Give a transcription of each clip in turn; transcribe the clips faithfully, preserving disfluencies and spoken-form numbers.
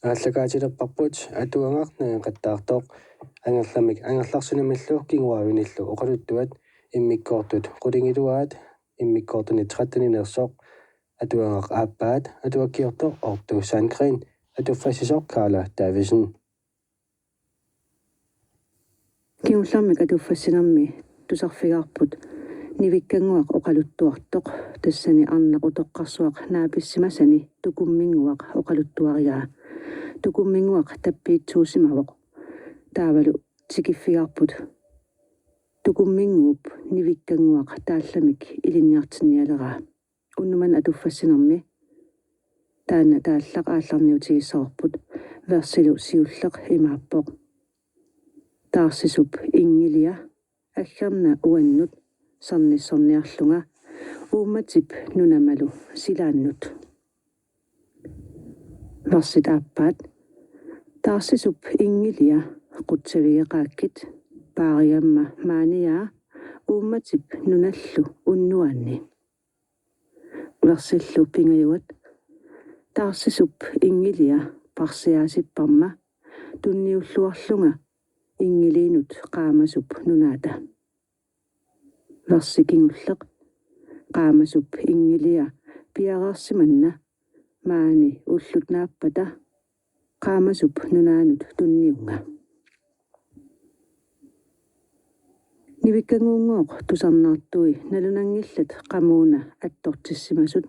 Aallakaatilerparput atuagaq nangeqattaartoq Angerlamik Angerlarsinamillu kinguaavinillu oqaluttuat, immikkoortut qulingiluaat immikkoortunit trettenineersoq. Atuagaq aappaat atuakkiortoq Otto Sandgreen, atuffassisoq Karla Davidsen. Kingullermik atuffassinermi tusarfigaarput Nivikkannguaq oqaluttuartoq, tassani arnaq utoqqarsuaq naapissimasani Tukumminnguaq oqaluttuarigaa. Tukumminnguaq tappiitsuusimavoq. Taavalu tikiffigaarput Tukumminnguup Nivikkannguaq taallamik ilinniartinnialeraa. Unnuk manna atuffassinermi taanna taallaq aallarniutigissavarput. Versilu siulleq imaappoq: Taarsisup inngilia aggerna uannut sernissorniarlunga uummatip nunamalu silaannut. Versit aappaat: Taarsisup inngilia qutsavigeqaakkit paarigamma maaniaa uummatip nunallu unnuaanni. Versillu pingajuat: Taarsisup inngilia parsiaasipparma tunniulluarlunga inngiliinut qaamasup nunaata. Versi kingulleq: Qaamasup inngilia piareersimanna maani ullut naappata qaamasup nunaanut tunniunnga. Nivikkannguunngooq tusarnaartui nalunanngillat qamuuna attortissimasut.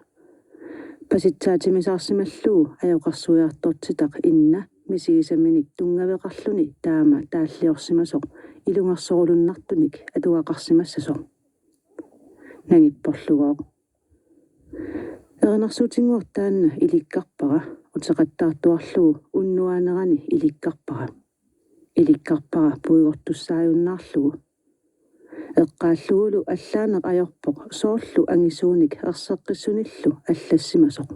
Pasitsaatimisaarsimallugu ajoqersuiartortitaq inna misigisaminik tunngaveqarluni taama taalliorsimasoq ilungersorulunnartunik atugaqarsimassasoq. Nangipporlugooq. Erinarsuutinnguaq taanna ilikkarpara uteqattaartuarlugu unnuaanerani ilikkarpara. Ilikkarpara puigortussaajunnaarlugu. Eqqaallugulu allaaneq ajorpoq soorlu angisuunik erseqqissunillu allassimasoq.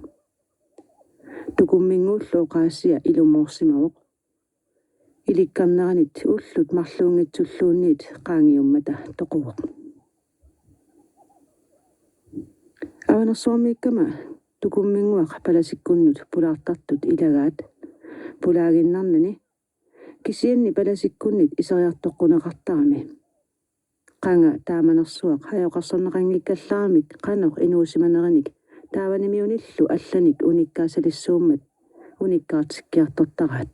Tukumminnguullu oqaasia ilumoorsimavoq. Ilikkarneranit ullut marluunngitsulluunniit qaangiummata toquvoq. Avanersuarmiikkama Tukumminnguaq palasikkunnut pulaartartut ilagaat. Pulaaginnarnani, kisianni palasikkunnit iseriartoqquneqartarami. Qanga taamanersuaq ajoqersorneqanngikkallaramik qanoq inuusimanerinik taavanimiunillu allanik unikkaassalissuummat unikkaartikkiartortaraat.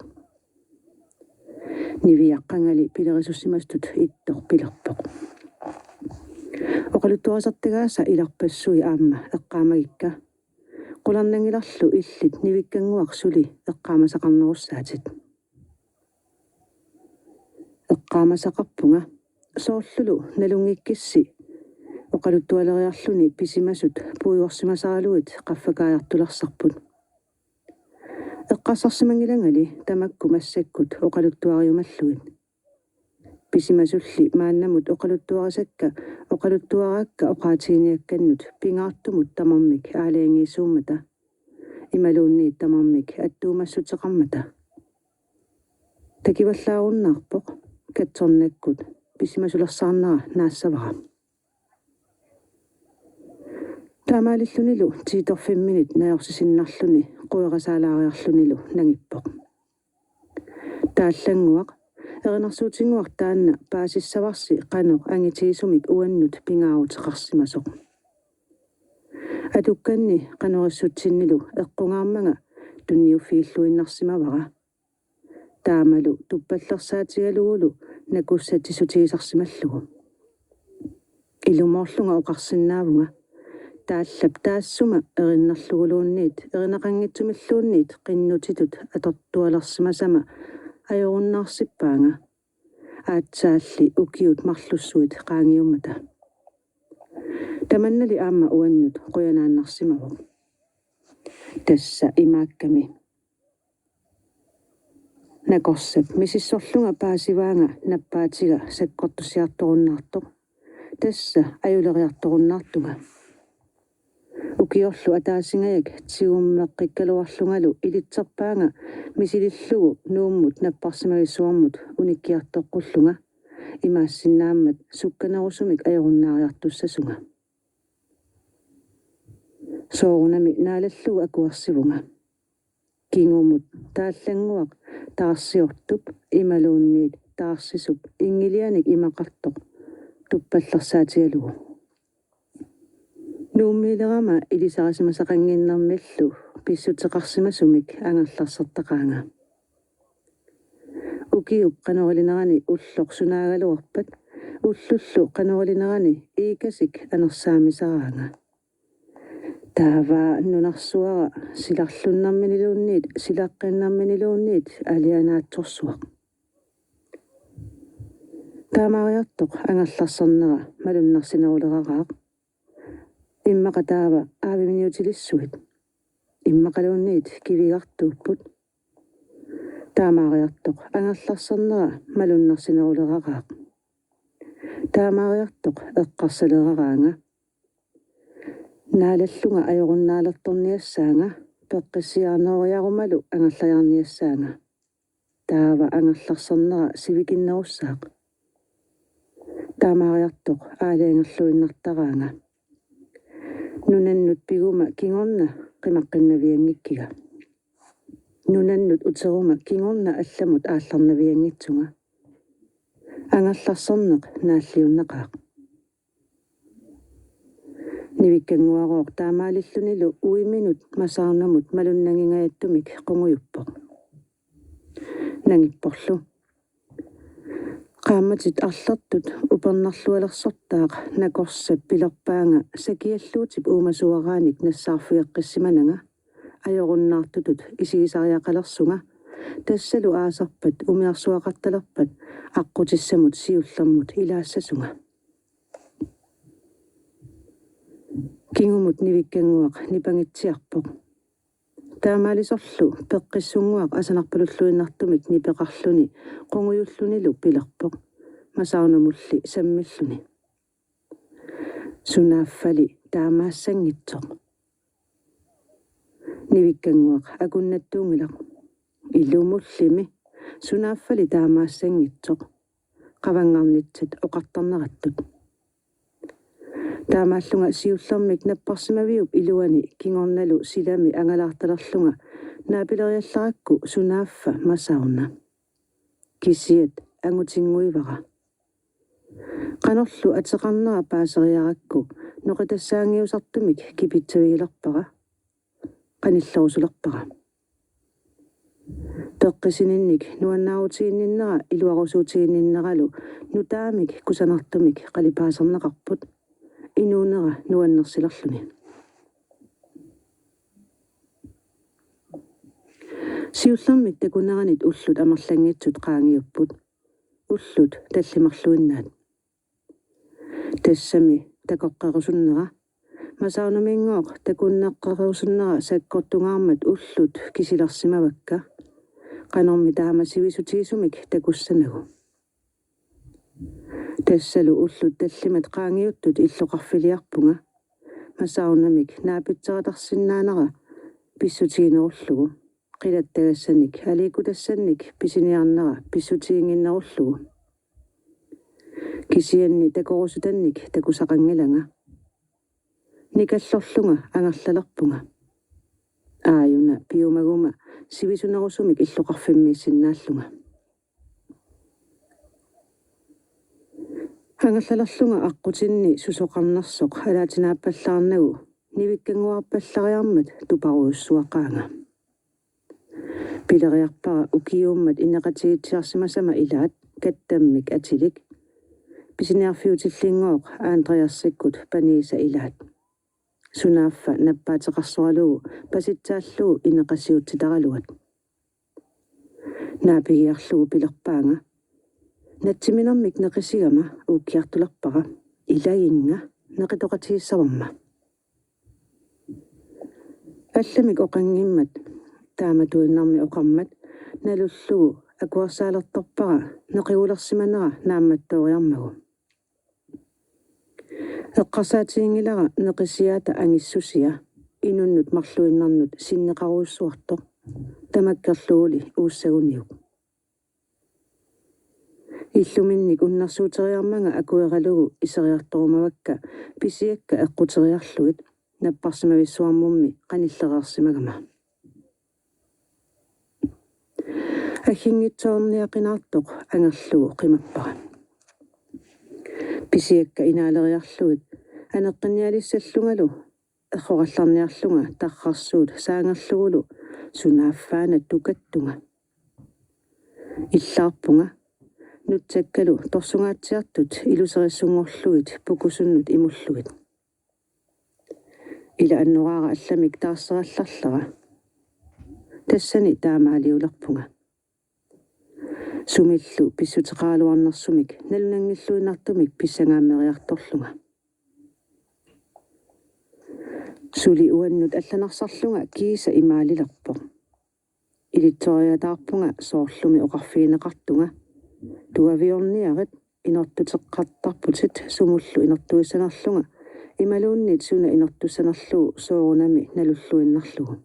Niviaq qangali pilerisussimasutut ittoq pilerpoq: Oqaluttuarisartagaasa ilarpassui aamma eqqaamagikka. Qularnanngilarlu illit Nivikkannguaq suli eqqaamasaqarnerussaatit. Eqqaamasaqarpunga, soorlulu nalunngikkissi oqaluttualeriarluni pisimasut puigorsimasaralugit qaffakaajartulersarput. Eqqarsarsimanngilangali tamakku massakkut oqaluttuariumallugit. Pisimasulli maannamut oqaluttuarisakka oqaluttuaraakka oqaatiginiakkannut pingaartumut tamarmik aalajangiisuummata imaluunniit tamarmik attuumassuteqarmata. Takivallaarunnaarpoq, katsornakkut pisimasulersaarnera naassavara. Taamaalillunilu tiitorfimminit najorsisinnarluni querasaalaariarlunilu nangippoq: Taallannguaq, erinarsuutinnguaq taanna paasissavarsi qanoq angitigisumik uannut pingaaruteqarsimasoq. Atukkanni qanorissutsinnilu eqqungaarmanga tunniuffigilluinnarsimavara. Taamalu tuppallersaatigalugulu nakussatsissutigisarsimallugu. Ilumoorlunga oqarsinnaavunga: Taallap taassuma erinnerluguluunniit erinaqanngitsumilluunniit qinnutitut atortualersimasama ajorunnaarsippaanga. Aatsaalli ukiut marlussuit qaangiummata. Tamannali aamma uannut qujanaannarsimavoq. Tassa imaakkami. Nakorsap misissorlunga paasivaanga nappaatiga sakkortusiartorunnaartoq. Tassa ajuleriartorunnaartunga. Ukiorlu ataasingajak tigummeqqikkaluarlungalu ilitserpaanga misilillugu Nuummut napparsimavissuarmut unikkiartoqqullunga imaassinnaammat sukkanerusumik ajorunnaariartussasunga. Soorunami naalallugu akuersivunga. Kingumut taallannguaq taarsiortup imaluunniit taarsisup inngilianik imaqartoq tuppallersaatigalugu. Nuummiilerama ilisarisimasaqannginnermillu pissuteqarsimasumik angerlarsertaqaanga. Ukiup qanoq ilinerani ulloq sunaagaluarpat ullullu qanoq ilinerani iikasik anersaamisaraanga. Taava nunarsuara silarlunnerminiluunniit silaqqinnerminiluunniit alianaatsorsuaq. Taamaariartoq angerlarsernera malunnarsineruleraraaq. Immaqa taava aaviminiutilissuit. Immaqaluunniit kivigartuupput. Taamaariartoq angerlarsernera malunnarsineruleraraaq. Taamaariartoq eqqarsaleraraanga. Naalallunga ajorunnaalertorniassaanga, peqqissiaarnerujarumalu angerlajaarniassaanga. Taava angerlarsernera sivikinnerussaaq. Taamaariartoq aalajangerluinnartaraanga. Nunannut piguma kingorna qimaqqinnavianngikkiga. Nunannut uteruma kingorna allamut aallarnavianngitsunga. Angerlarserneq naalliunnaqaaq. Nivikkannguarooq taamaalillunilu uiminut Masaunamut malunnanngingajattumik qungujuppoq. Nangipporlu. Qaammatit arlertut upernarlualersortaaq nakorsap pilerpaanga sakialluutip uumasuaraanik nassaarfigeqqissimananga, ajorunnaartutut isigisariaqalersunga, tassalu aasarpat umiarsuaqartalerpat aqqutissamut siullermut ilaassasunga. Kingumut Nivikkannguaq nipangitsiarpoq. Taamaalisorlu peqqissunnguaq asanarpalulluinnartumik nipeqarluni qungujullunilu pilerpoq, Masaunamulli sammilluni: Sunaaffali taamaassanngitsoq. Nivikkannguaq akunnattuunngilaq: Ilumullimi, sunaaffali taamaassanngitsoq. Qavanngarnitsat oqartarnerattut. Taamaallunga siullermik napparsimaviup iluani kingornalu silami angalaartalerlunga naapileriallarakku sunaaffa Masauna. Kisiat angutinnguivara. Qanorlu ateqarnera paaseriarakku noqitassaanngiusartumik kipitsavigilerpara. Qanillerusulerpara. Peqqisininnik nuannaarutiginninnera iluarusuutiginninneralu nutaamik kusanartumik qalipaaserneqarput, inuunera nuannersilerluni. Siullermik takuneranit ullut amerlanngitsut qaangiupput, ullut tallimarluinnaat. Tassami takoqqerusunnera, Masaunamiinngooq takunneqqerusunnera sakkortungaarmat ullut kisilersimavakka, qanormi taama sivisutigisumik takussanagu. Tassalu ullut tallimat qaangiuttut illoqarfiliarpunga, Masaunamik naapitseratarsinnaanera pissutiginerullugu, qilattagassanik aliikkutassannik pisiniarnera pissutiginnginnerullugu. Kisianni takorusutannik takusaqanngilanga. Nikallorlunga angerlalerpunga. Aajuna piumaguma sivisunerusumik illoqarfimmiissinnaallunga. Angerlalerlunga aqqutinni susoqarnersoq alaatinaappallaarnagu Nivikkannguarpallariarmat tuparujussuaqaanga. Pileriarpara ukiuummat ineqatigiitsiarsimasama ilaat kattammik atilik, pisiniarfiutillinngooq Andreasikkut paniisa ilaat. Sunaaffa nappaateqarsoralugu pasitsaallugu ineqasiutsitaraluat. Naapigiarlugu pilerpaanga: Natsiminermik neqisigama uukkiartulerpara, ilaginnga neqitoqatigissavarma. Allamik oqanngimmat taamatuinnarmi oqarmat nalullugu akuersaalertorpara neqigulersimanera naammattooriarmagu. Eqqarsaatiginngilara neqisiaata angissusia inunnut marluinnarnut sinneqarujussuartoq, tamakkerluguli uussaguniuk. Illuminnik unnersuuteriarmanga akueralugu iseriartorumavakka pisiakka eqquteriarlugit napparsimavissuarmummi qanillereersimagama. Agginngitsoorniaqinaartoq angerlugu qimappara. Pisiakka inaaleriarlugit aneqqinnialissallungalu errorallarniarlunga tarrarsuut saangerlugulu sunaaffaana tukattunga. Illaarpunga nutsakkalu torsungaatsiartut iluserissunngorlugit pukusunnut imullugit. Ila annoraara allamik taarserallarlara. Tassani taamaaliulerpunga. Sumillu pissuteqaraluarnersumik nalunanngilluinnartumik pissangaammeriartorlunga. Suli uannut allanarsarlunga kiisa imaalilerpoq. Ilitsoriataarpunga soorlumi oqarfigineqartunga: Tuaviorniarit, inortuteqqartarputit, sumullu inortuissanerlunga imaluunniit suna inortussanerlugu soorunami nalulluinnarlugu.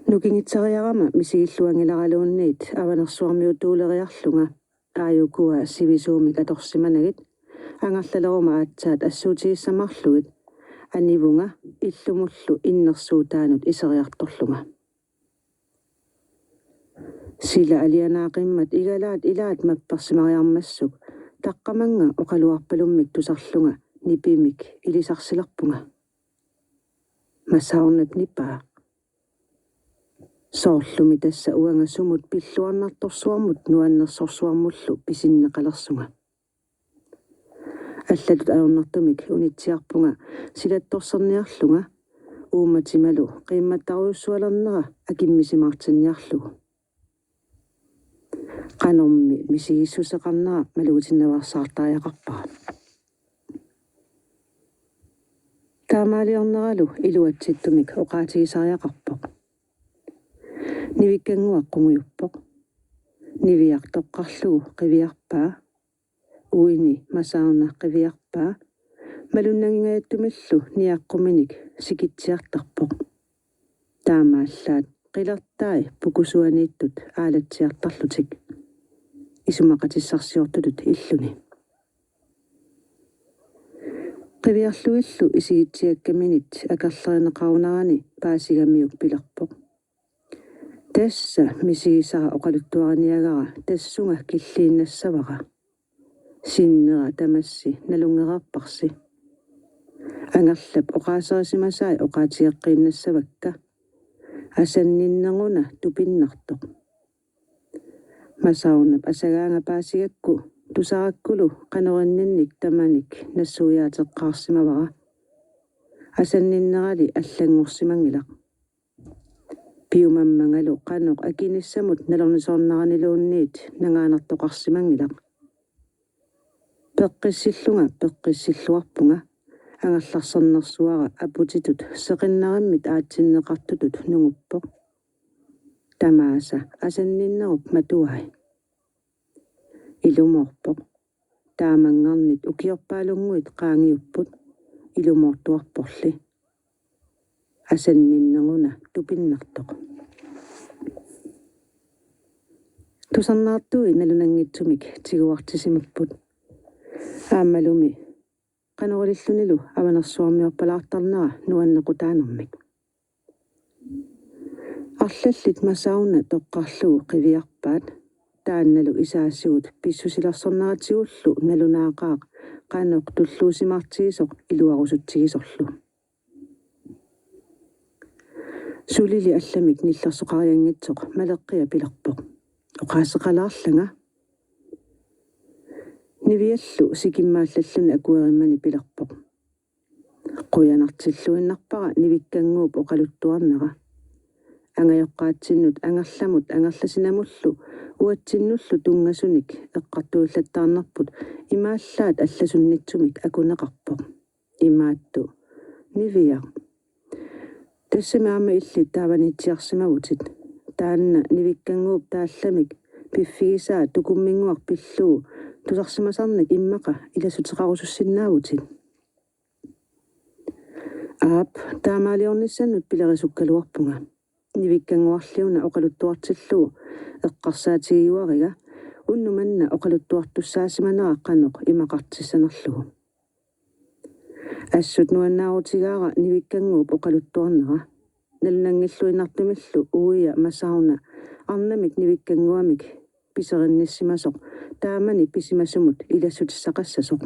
Nukingitseriarama misigilluanngilaraluunniit avanersuarmiutuuleriarlunga, aajukua sivisuumik atorsimanagit, angerlaleruma aatsaat assuutigissamaarlugit, anivunga illumullu innersuutaanut iseriartorlunga. Sila alianaaqimmat igalaat ilaat mappersimariarmassuk taqqamannga oqaluarpalummik tusarlunga nipimik ilisarsilerpunga. Masaunap nipaa. Soorlumi tassa uanga sumut pilluarnartorsuarmut nuannersorsuarmullu pisinneqalersunga. Allatut ajornartumik unitsiarpunga silattorserniarlunga, uummatimalu qiimmattarujussualernera akimmisimaartinniarlugu. Qanormi misigissuseqarnera malugitinnaveersaartariaqarpara. Taamaaliorneralu iluatsittumik oqaatigisariaqarpoq. Nivikkannguaq qungujuppoq. Niviaq toqqarlugu qiviarpaa. Uini Masauna qiviarpaa. Malunnangingajattumillu niaqquminik sikitsiartarpoq. Taamaallaat qilertai pukusuaniittut aalatsiartarlutik isumaqatissarsiortutut illuni. Qiviarlugillu isigitsiakkaminit akerlerineqarunarani paasigamiuk pilerpoq: Tassa misigisara oqaluttuariniagara tassunga killiinnassavara. Sinnera tamassi nalunngereerparsi. Angerlap oqaaserisimasai oqaatigeqqiinnassavakka. Asanninneruna tupinnartoq. Masaunap asagaanga paasigakku tusarakkulu qanorinninnik tamanik nassuiaateqqaarsimavara. Asanninnerali allanngorsimanngilaq. Piumammangalu qanoq akinissamut nalornisoornaraniluunniit nangaanartoqarsimanngilaq. Peqqissillunga peqqissilluarpunga, angerlarsernersuara aputitut seqinnarimmit aatsinneqartutut nunguppoq. Tamaasa asanninnerup matuai. Ilumoorpoq. Taamanngarnit ukiorpaalunnguit qaangiupput, ilumoortuarporli. Asanninneruna tupinnartoq. Tusarnaartui nalunanngitsumik tiguartisimapput. Aammalumi qanorilillunilu avanersuarmiorpalaartarnera nuannequtaanermik. Arlallit Masauna toqqarlugu qiviarpaat, taannalu isaasigut pissusilersornaratigullu nalunaaqaaq qanoq tulluusimaartigisoq iluarusutsigisorlu. Sulili allamik nillersoqarianngitsoq Maleqqia pilerpoq: Oqaaseqalaarlanga. Niviallu sikimmaallalluni akuerimmani pilerpoq: Qujanartilluinnarpara Nivikkannguup oqaluttuarnera. Angajoqqaatsinnut angerlamut angerlasinamullu uatsinnullu tunngasunik eqqartuillattaarnerput imaallaat allasunnitsumik akuneqarpoq. Imaattoq: Niviaq, tassami aamma illit taavaniitsiarsimavutit. Taanna Nivikkannguup taallamik piffigisaa Tukumminnguaq pillugu tusarsimasarnik immaqa ilassuteqarusussinnaavutit. Aap, taamaaliornissannut pilerisukkaluarpunga. Nivikkannguarli una oqaluttuartillugu eqqarsaatigiuariga unnuk manna oqaluttuartussaasimanera qanoq imaqartissanerlugu. Assut nuannaarutigaara Nivikkannguup oqaluttuarnera. nalunanngilluinnartumillu uia Masauna arnamik Nivikkannguamik piserinnissimasoq taamani pisimasumut ilassutissaqassasoq.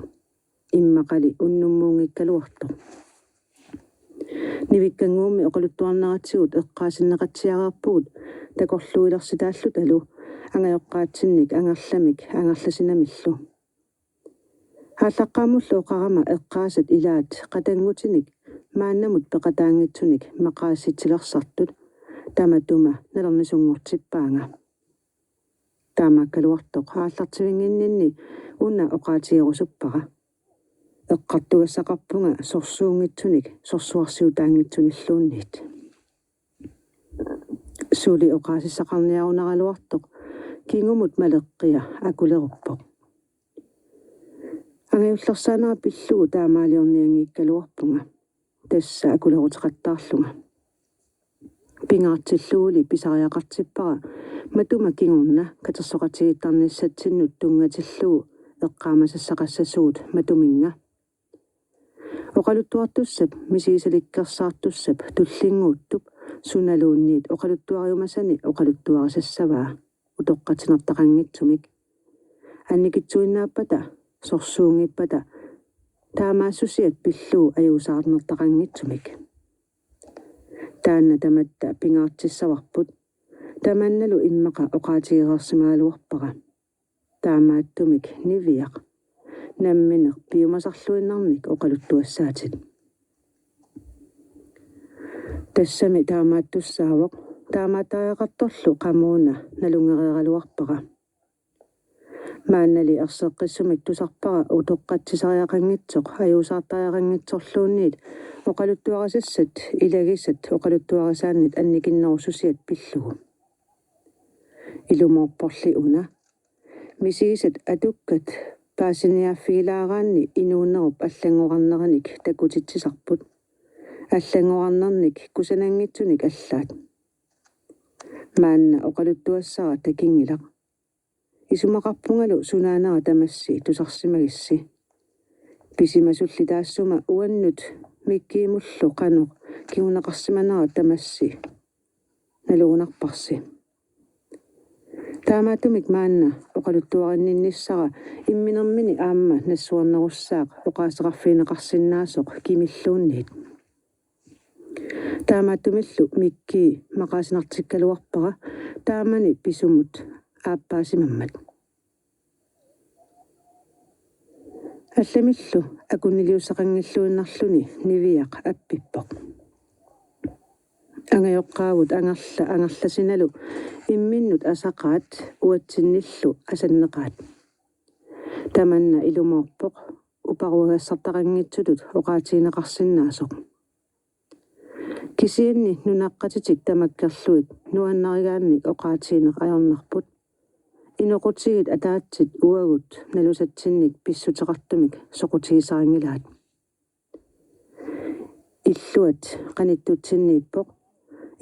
Immaqali unnummuunngikkaluartoq. Nivikkannguummi oqaluttuarneratigut eqqaasinneqatsiareerpugut takorluuilersitalutalu angajoqqaatsinnik Angerlamik Angerlasinamillu. Aallaqqaammullu oqarama eqqaasat ilaat qatanngutinik maannamut peqataanngitsunik maqaasitsilersartut tamatuma nalornisunngortippaanga. Taamaakkaluartoq aallartivinnginninni una oqaatigerusuppara. Eqqartugassaqarpunga sorsuunngitsunik sorsuarsiutaanngitsunilluunniit. Suli oqaasissaqarniarunaraluartoq kingumut Maleqqia akuleruppoq. Angajullersaanera pillugu taamaaliornianngikkaluarpunga, tassa akuleruteqattaarlunga. Pingaartilluguli pisariaqartippara matuma kingorna katersoqatigiittarnissatsinnut tunngatillugu eqqaamasassaqassasugut matuminnga. Oqaluttuartussap misigisalikkersaartussap tullinnguuttup sunaluunniit oqaluttuariumasani oqaluttuarisassavaa utoqqatsinertaqanngitsumik. Annikitsuinnaappata, sorsuunngippata, taamaassusiat pillugu ajuusaarnertaqanngitsumik. Taanna tamatta pingaartissavarput. Tamannalu immaqa oqaatigereersimagaluarpara. Taamaattumik Niviaq nammineq piumasarluinnarnik oqaluttuassaatit. Tassami taamaattussaavoq, taamaattariaqartorlu qamuuna nalunngereeraluarpara. Maannali erseqqissumik tusarpara utoqqatsisariaqanngitsoq ajuusaartariaqanngitsorluunniit oqaluttuarisassat ilagisat oqaluttuarisaannit annikinnerusussiat pillugu. Ilumoorporli una misigisat atukkat paasiniaaffigilaaraanni inuunerup allanngorarneranik takutitsisarput. Allanngorarnernik kusananngitsunik allaat. Maanna oqaluttuassara takinngilaq. Isumaqarpungalu sunaanera tamassi tusarsimagissi. Pisimasulli taassuma uannut Mikkiimullu qanoq kinguneqarsimanera tamassi nalugunarparsi. Taamaattumik maanna oqaluttuarinninnissara imminermini aamma nassuernerussaaq oqaaseqarfigineqarsinnaasoq kimilluunniit. Taamaattumillu Mikki maqaasinartikkaluarpara taamani pisumut aappaasimammat. Allamillu akunniliussaqanngilluinnarluni Niviaq appippoq. Angajoqqaagut Angerla Angerlasinalu imminnut asaqaat uatsinnillu asanneqaat. Tamanna ilumoorpoq uparuagassartaqanngitsutut oqaatigineqarsinnaasoq. Kisianni nunaqqatitik tamakkerlugit nuannarigaannik oqaatigineq ajornarput. Inoqutigiit ataatsit uagut nalusatsinnik pissuteqartumik soqutigisarinngilaat. Illuat qanittutsinniippoq.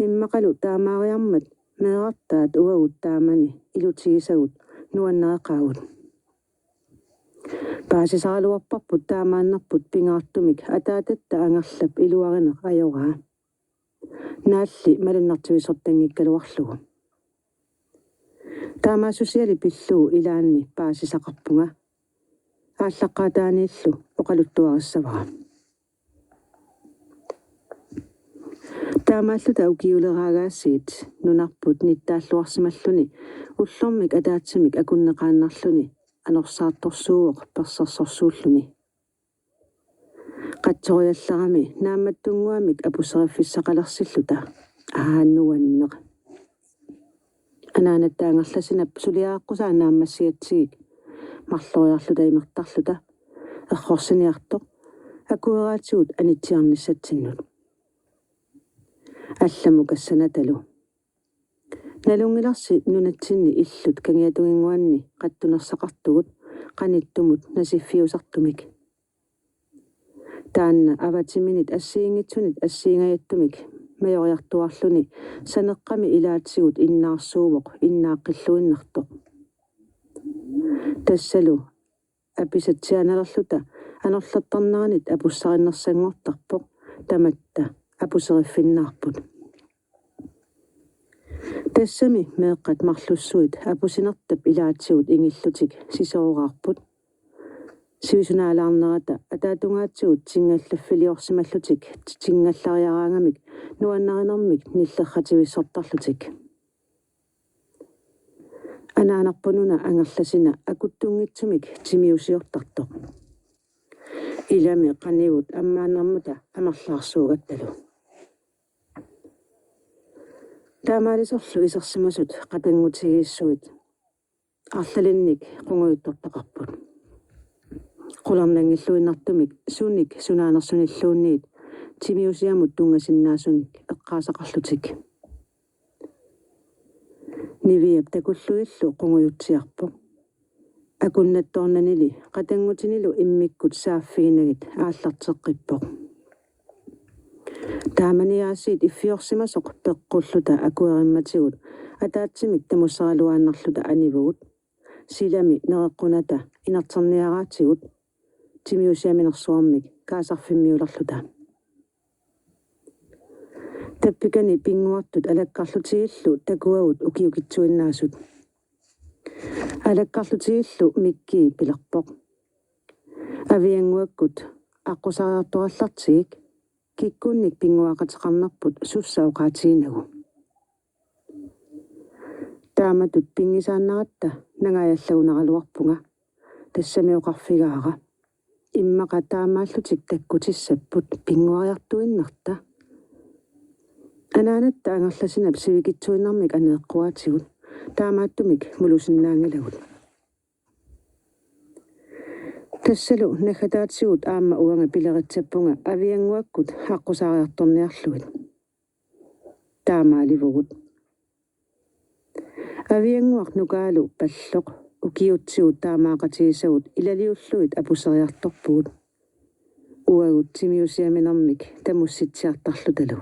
Immaqalu taamaariarmat meerartaat uagut taamani ilutigisagut nuannareqaagut. Paasisaraluarparput taamaannerput pingaartumik ataatatta Angerlap iluarineq ajoraa. Naalli malunnartivisortanngikkaluarlugu. Taamaassusiali pillugu ilaanni paasisaqarpunga. Aallaqqaataaniillu oqaluttuarissavara. Taamaalluta ukiuleraagaasiit nunarput nittaalluarsimalluni ullormik ataatsimik akunneqaannarluni anorsaartorsuuvoq persersorsuulluni. Qatsoriallarami naammattunnguamik apuseriffissaqalersilluta. Aa, nuanneq. Anaanatta Angerlasinap suliareqqusaa naammassigatsigik marloriarluta imertarluta errorsiniartoq akueraatigut anitsiarnissatsinnut. Allamukassanatalu. Nalunngilarsi nunatsinni illut kangiatunginnguanni qattunersaqartugut qanittumut nasiffiusartumik. Taanna avatiminnit assigiinngitsunit assigiingajattumik majoriartuarluni saneqqami ilaatigut innaarsuuvoq innaaqqilluinnartoq. Tassalu apisatsiaanalerluta anorlertarneranit apussarinnersanngortarpoq tamatta apuseriffinnaarput. Tassami meeqqat marlussuit apusinertap ilaatigut ingillutik sisoraarput. Sivisunaalaarnerata ataatungaatigut tingallaffiliorsimallutik tingallariaraangamik nuannarinermik nillerrativissortarlutik. Anaanarpununa Angerlasina akuttunngitsumik timiusiortartoq. Ilami qanivut ammaannermata amerlaarsuugattalu. Taamaalisorlu isersimasut qatanngutigiissuit arlalinnik qungujuttortaqarput. Qularnanngilluinnartumik sunik sunaanersunilluunniit timiusiamut tunngasinnaasunik eqqaasaqarlutik. Niviap takullugillu qungujutsiarpoq. Akunnattoornanili qatanngutinilu immikkut saaffiginagit aallarteqqippoq. Taamani aasiit iffiorsimasoq peqqulluta akuerimmatigut ataatsimik tamussaraluaannarluta anivugut. Silami nereqqunata inerterniaraatigut timiusiaminersuarmik kaasarfimmiulerluta. Tappikani pinnguartut alakkarlutigillu takuagut ukiukitsuinnaasut. Alakkarlutigillu Mikki pilerpoq: Aviannguakkut aqqusariartorallartigik, kikkunnik pinnguaqateqarnerput sussa oqaatiginagu. Taamatut pinngisaannaratta nangaajallagunaraluarpunga, tassami oqarfigaara: Immaqa taamaallutik takkutissapput pinnguariartuinnarta. Anaanatta Angerlasinap sivikitsuinnarmik aneeqquaatigut, taamaattumik mulusinnaanngilagut. Tassalu naggataatigut aamma uanga pileritsappunga Aviannguakkut aqqusariartorniarlugit. Taamaalivugut. Aviannguaq nukaalu palloq ukiutsigut taamaaqatigisagut ilaliullugit apuseriartorpugut. Uagut timiusiaminermik tamussitsiartarlutalu.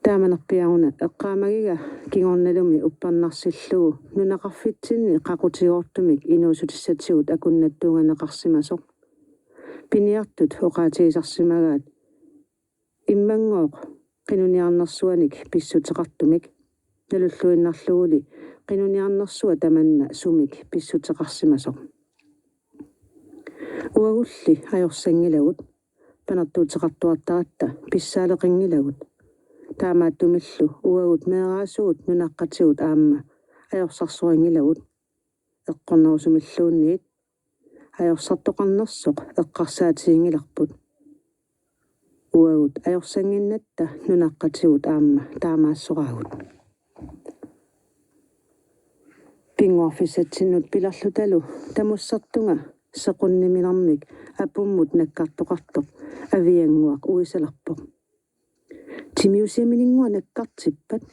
Taamanerpiaruna eqqaamagiga kingornalumi uppernarsillugu nunaqarfitsinni qaqutigoortumik inuussutissatigut akunnattuunganeqarsimasoq. Piniartut oqaatigisarsimagaat: Immanngooq qinuniarnersuanik pissuteqartumik, nalulluinnarluguli qinuniarnersua tamanna sumik pissuteqarsimasoq. Uagulli ajorsaanngilagut, panertuuteqartuartaratta pissaaleqinngilagut. Taamaattumillu uagut meeraasugut nunaqqatigut aamma ajorsarsuanngilagut. Eqqornerusumilluunniit ajorsartoqarnersoq eqqarsaatiginngilarput. Uagut ajorsannginnatta nunaqqatigut aamma taamaassoraagut. Pinnguarfissatsinnut pilerlutalu tamussertunga sequnniminermik apummut nakkartoqartoq Aviannguaq uisalerpoq: Timiusiamininnguaq nakkartippat?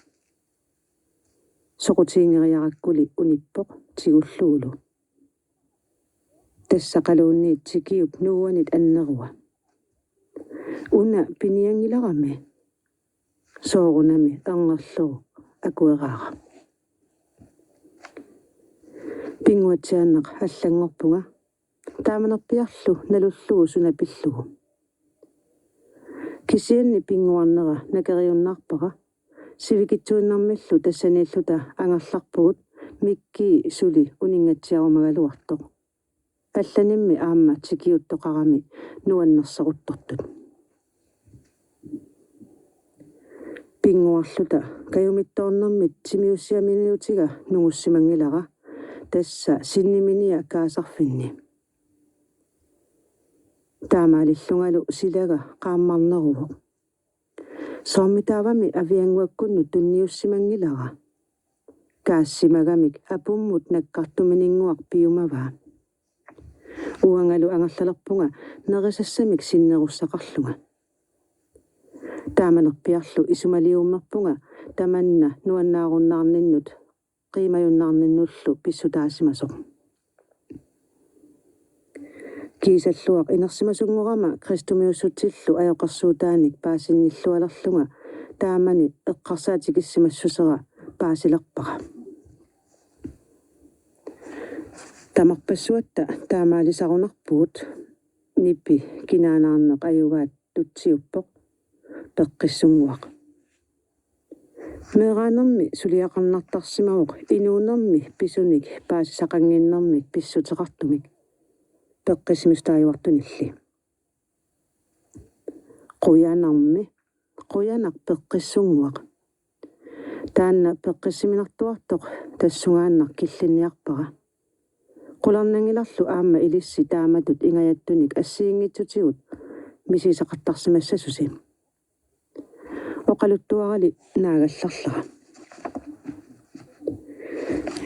Soqutiginngeriarakkuli unippoq tigullugulu. Tassaqaluunniit tikiup nuuanit annerua. Una pinianngilarami? Soorunami erngerlugu akueraara. Pinnguatsiaannaq allanngorpunga, taamanerpiarlu nalullugu suna pillugu. Kisianni pinnguarnera nakeriunnaarpara, sivikitsuinnarmillu tassaniilluta angerlarpugut Mikki suli uninngatsiarumagaluartoq. Allanimmi aamma tikiuttoqarami nuannersoruttortut. Pinnguarluta kajumittoornermit timiusiaminiutiga nungussimanngilara, tassa sinniminia kaasarfinni. Taamaalillungalu silaga qaammarneruvoq. Soormitaavami Aviannguakkunnut tunniussimanngilara. Kaassimagamik apummut nakkartumininnguaq piumavaa. Uangalu angerlalerpunga nerisassamik sinnerussaqarlunga. Taamanerpiarlu isumaliummerpunga tamanna nuannaarunnaarninnut qiimajunnaarninnullu pissutaasimasoq. Kiisalluaq inersimasunngoramma kristumiussutsillu ajoqersuutaanik paasinnillualerlunga taamani eqqarsaatikissimassusera paasilerpara. Tamarpassuatta taamaalisarunarpugut, nipi kinaanaarneq ajugaat tutsiuppoq, peqqissunnguaq. Meeraanermi suliaqarnartarsimavoq inuunermi pisunik paasisaqannginnermik pissuteqartumik peqqissimissutaajuartunilli. Qujanarmi, qujanaq peqqissunnguaq. Taanna peqqissiminartuartoq tassungaannaq killinniarpara. Qularnanngilarlu aamma ilissi taamatut ingajattunik assigiinngitsutigut misigisaqartarsimassasusi. Oqaluttuarali naagallarlara.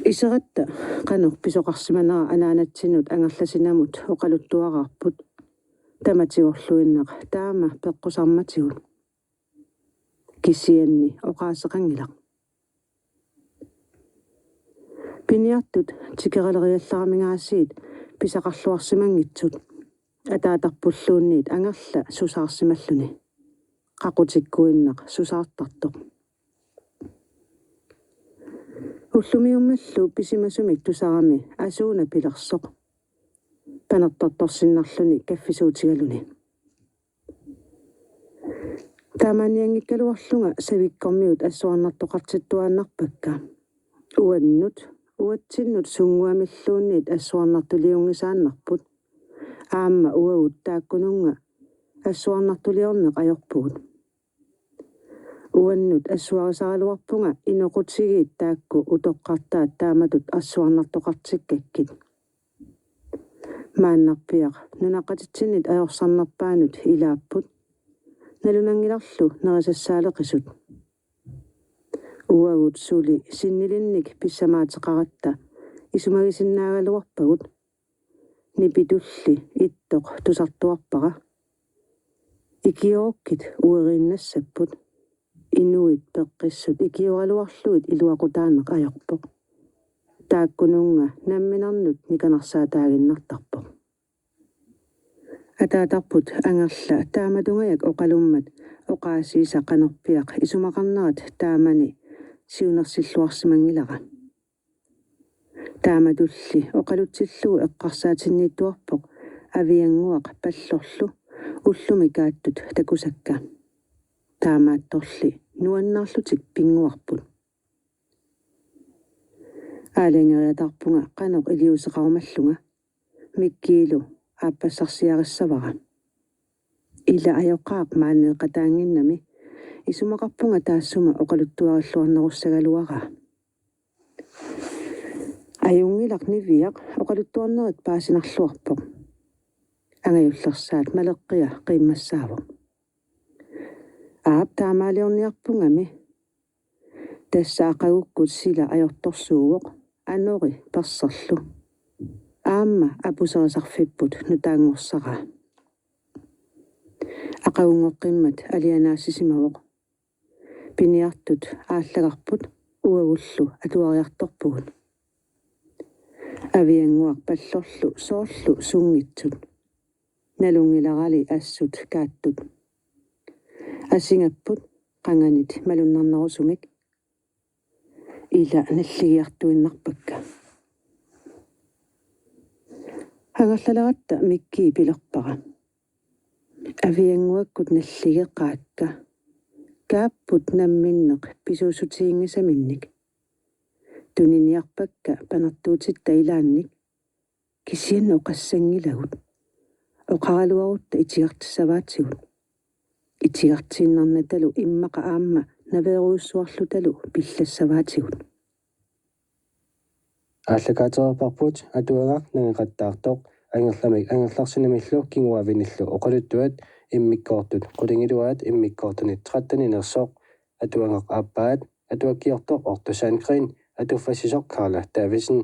Iseratta qanoq pisoqarsimanera anaanatsinnut Angerlasinamut oqaluttuaraarput. Tamatigorluinnaq taama peqqusarmatigut. Kisianni oqaaseqanngilaq. Piniartut tikeraleriallaramingaasiit pisaqarluarsimanngitsut, ataatarpulluunniit Angerla susaarsimalluni. Qaqutikkuinnaq susaartartoq. Ullumiummallu pisimasumik tusarami asuuna pilersoq. Panertortorsinnarluni kaffisuutigaluni. Taamaannianngikkaluarlunga savikkormiut assuarnartoqartittuaannarpakka. Uannut, uatsinnut sunnguamilluunniit assuarnartuliunngisaannarput. Aamma uagut taakkununnga assuarnartuliorneq ajorpugut. Uannut assuarisaraluarpunga inoqutigiit taakku utoqqartaat taamatut assuarnartoqartikkakkit. Maannarpiaq nunaqqatitsinnit ajorsarnerpaanut ilaapput. Nalunanngilarlu nerisassaaleqisut. Uagut suli sinnilinnik pissamaateqaratta isumagisinnaagaluarpagut. Nipitulli ittoq tusartuarpara. Ikioorukkit ueriinnassapput. Inuit peqqissut ikioraluarlugit iluaqutaaneq ajorpoq. Taakkununnga namminernut nikanarsaataaginnartarpoq. Ataatarput Angerla taamatungajak oqalummat oqaasiisa qanorpiaq isumaqarnerat taamani siunersilluarsimanngilara. Taamatulli oqalutsillugu eqqarsaatinniittuarpoq Aviannguaq Pallorlu ullumi kaattut takusakka. Taamaattorli nuannaarlutik pinnguarput. Aalajangeriataarpunga qanoq iliuuseqarumallunga, Mikkiilu aappassarsiarissavara. Ila ajoqaaq maaniiqataannginnami, isumaqarpunga taassuma oqaluttuarilluarnerussagaluaraa. Ajunngilaq Niviaq oqaluttuarnerit paasinarluarpoq. Angajullersaat Maleqqia qiimmassaavoq. Aap, taamaaliorniarpungami. Tassa aqagukkut sila ajortorsuuvoq, anori perserlu. Aamma apuserisarfipput nutaanngorsaraa. Aqagunngoqqimmat alianaassisimavoq. Piniartut aallagarput uagullu atuariartorpugut. Aviannguaq Pallorlu soorlu sunngitsut. Nalunngilarali assut kaattut. Asingapput qanganit malunnarnerusumik. Ila nalligiartuinnarpakka. Angerlaleratta Mikki pilerpara: Aviannguakkut nalligeqaakka. Kaapput namminneq pisuussutiginngisaminnik. Tuniniarpakka panertuutitta ilaannik. Kisianni oqassanngilagut. Oqaraluarutta itigartissavaatigut. Itigartiinnarnatalu immaqa aamma naveerujussuarlutalu pillassavaatigut. Aallakaatereerparput atuagaq nangeqattaartoq Angerlamik Angerlarsinamillu kinguaavinillu oqaluttuat, immikkoortut qulingiluaat immikkoortunit tretteninersoq, atuagaq aappaat atuakkiortoq Otto Sandgreen, atuffassisoq Karla Davidsen.